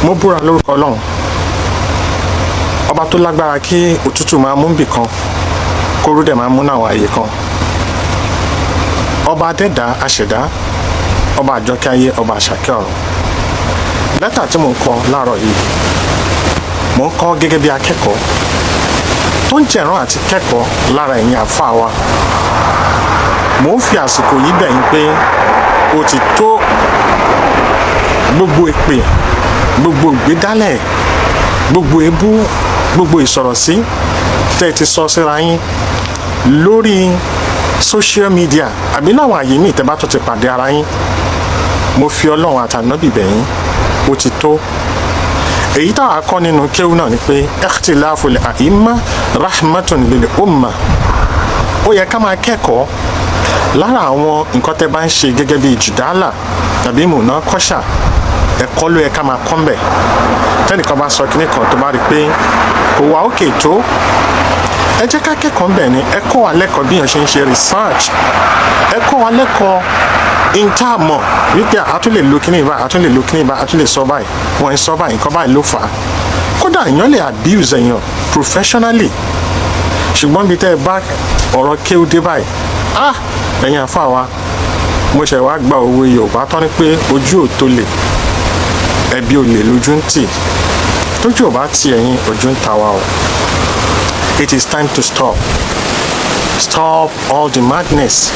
Mo búra lórúkọ Ọlọ́run ọba tó lágbára kí òtútù máa mú bì kan, kóru dẹ̀ máa mú náà àyè kan, ọba adẹ́dá aṣẹ̀dá, ọba àjọkẹ́ ayé, ọba àṣàkẹ́ ọ̀run. Lẹ́tà tí mo ń kọ láàárọ̀ yìí, mo ń kọ gẹ́gẹ́ bí akẹ́kọ̀ọ́ tó ń jẹ̀rán àti kẹ́kọ̀ọ́ lára ẹ̀yin àfáà wa. Mo ń fi àsìkò yìí bẹ̀ yín pé ó ti tó. Gbogbo èpè, gbogbo ìgbédálẹ̀, gbogbo ebú, gbogbo ìsọ̀rọ̀sí tẹ́ ẹ ti sọ síra yín lórí social media àbí láwọn àyè míì tẹ́ bá tó ti pàdé ara yín, mo fi Ọlọ́run àtànábì bẹ̀ yín, ó ti tó. Èyí táwa kọ́ nínú kéwú náà ni pé ikhtilaful a'imma rahmatun lil umma. Ó yẹ ká máa kẹ́kọ̀ọ́ lára àwọn nǹkan tẹ́ bá ń ṣe gẹ́gẹ́ bí jùdálà tàbí mùnà kọ́ṣà. Ẹ̀kọ́ ló yẹ ká máa kọ́ mbẹ̀. Tẹ́nìkan bá sọ kíní kan tó bá rí i pé kò wá òkè tó, ẹ jẹ́ ká kẹ́kọ̀ọ́ mbẹ̀ ni. Ẹ kọ́ wa lẹ́kọ̀ọ́ bí èèyàn ṣe ń ṣe research. Ẹ kọ́ wa lẹ́kọ̀ọ́ ìntàmọ̀ wípé a tún lè lo kíní báyìí, a tún lè lo kíní báyìí, a tún lè sọ báyìí, wọ́n ń sọ báyìí, nǹkan báyìí ló fà á. Kódà èèyàn lè abuse èèyàn professionally, ṣùgbọ́n bí tẹ́ ẹ bá ọ̀rọ̀ kéwú dé báyìí, ah, ẹ̀yin àfa wa, mo ṣẹ̀ wá gba òwe Yorùbá tán ni pé ojú ò tó lè ẹbí ò lè lójú ń tì. Tójú ò bá ti ẹ̀yin, ojú ń ta wa o. It is time to stop. Stop all the madness.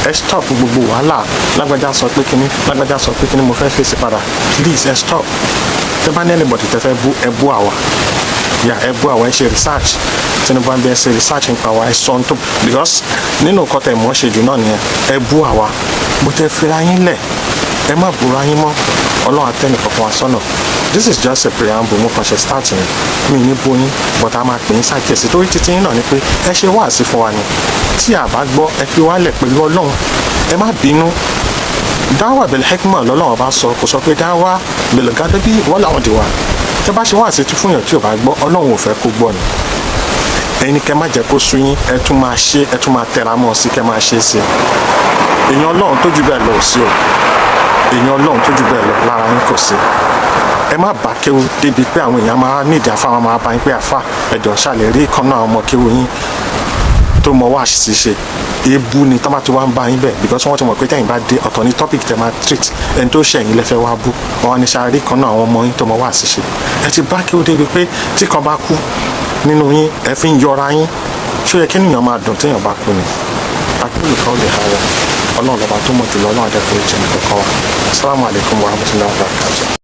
Ẹ stop gbogbo wàhálà. Lágbájá sọ pé kíní, lágbájá sọ pé kíní, mo fẹ́ fèsì padà. Please, ẹ stop. Tẹ bá ní anybody tẹ fẹ́ bú, ẹ bú àwa yà, ẹ bú àwa. Ẹ ṣe research. Tinubu ń bẹ, ẹ ṣe research nípa wa, ẹ sọ ohun tó, because nínú nǹkan tẹ mọ̀ ṣe jù náà nìyẹn. Ẹ bú àwa bó tẹ fira yín lẹ̀, ẹ má búra yín mọ́. Ọlọ́run atẹ́nì kankan wá sọ́nà. This is just a preamble. Mo kàn ṣe start ni. Mi ní bóyín, but a máa pè yín ṣàkíyèsí torí títí yín náà ni pé ẹ ṣe wáàsí fún wa ni. Tí a bá gbọ́, ẹ fi wálẹ̀ pẹ̀lú Ọlọ́run, ẹ má bínú. Dáwà bil hikma lọ́lọ́run bá sọ, kò sọ pé dáwà bil gadabi wọ́n làwọn dì wá. Tẹ bá ṣe wáàsí tún fún yàn tí ò bá gbọ́, Ọlọ́run ò fẹ́ kó gbọ́ ni. Ẹni kẹ má jẹ́ kó sú yín, ẹ tún máa ṣe, ẹ tún máa tẹra mọ́ sí, kẹ máa ṣe sí. Èèyàn Ọlọ́run tó jù bẹ́ẹ̀ lọ ò sí o. Èèyàn Ọlọ́run tó jù bẹ́ẹ̀ lọ lára yín kò sí. Ẹ má bá kéwu débi pé àwọn èèyàn máa nídìí àfa, wọn máa bá yín pé, "Àfa, ẹjọ, ṣàlẹ̀ rí ìkan náà ọmọ kéwu yín tó mọ wá sí ṣe?" Ebu ni tọ́ bá ti wá ń bá yín bẹ̀, because wọ́n ti mọ̀ pé tẹ̀yìn bá dé, ọ̀tọ̀ ní topic tẹ̀ máa treat. Ẹni tó ṣẹ̀yìn lẹ́fẹ̀ẹ́ wá bú wọn ní ṣàrí kan náà àwọn ọmọ yín tó mọ wá sí ṣe. Ẹ ti bá kéwu débi pé tí kan bá kú nínú yín, ẹ fi ń yọra yín. Ṣó yẹ kí ènìyàn máa dùn téèyàn bá kú ni? Akúlù kan lè hara. Ọlọ́run lọ́ba tó mọ̀ jùlọ. Ọlọ́run àdẹ́kùn ìjẹun kọ̀ọ̀kan wa. Asalaamualeykum wa rahmatulahi wa barakatuh.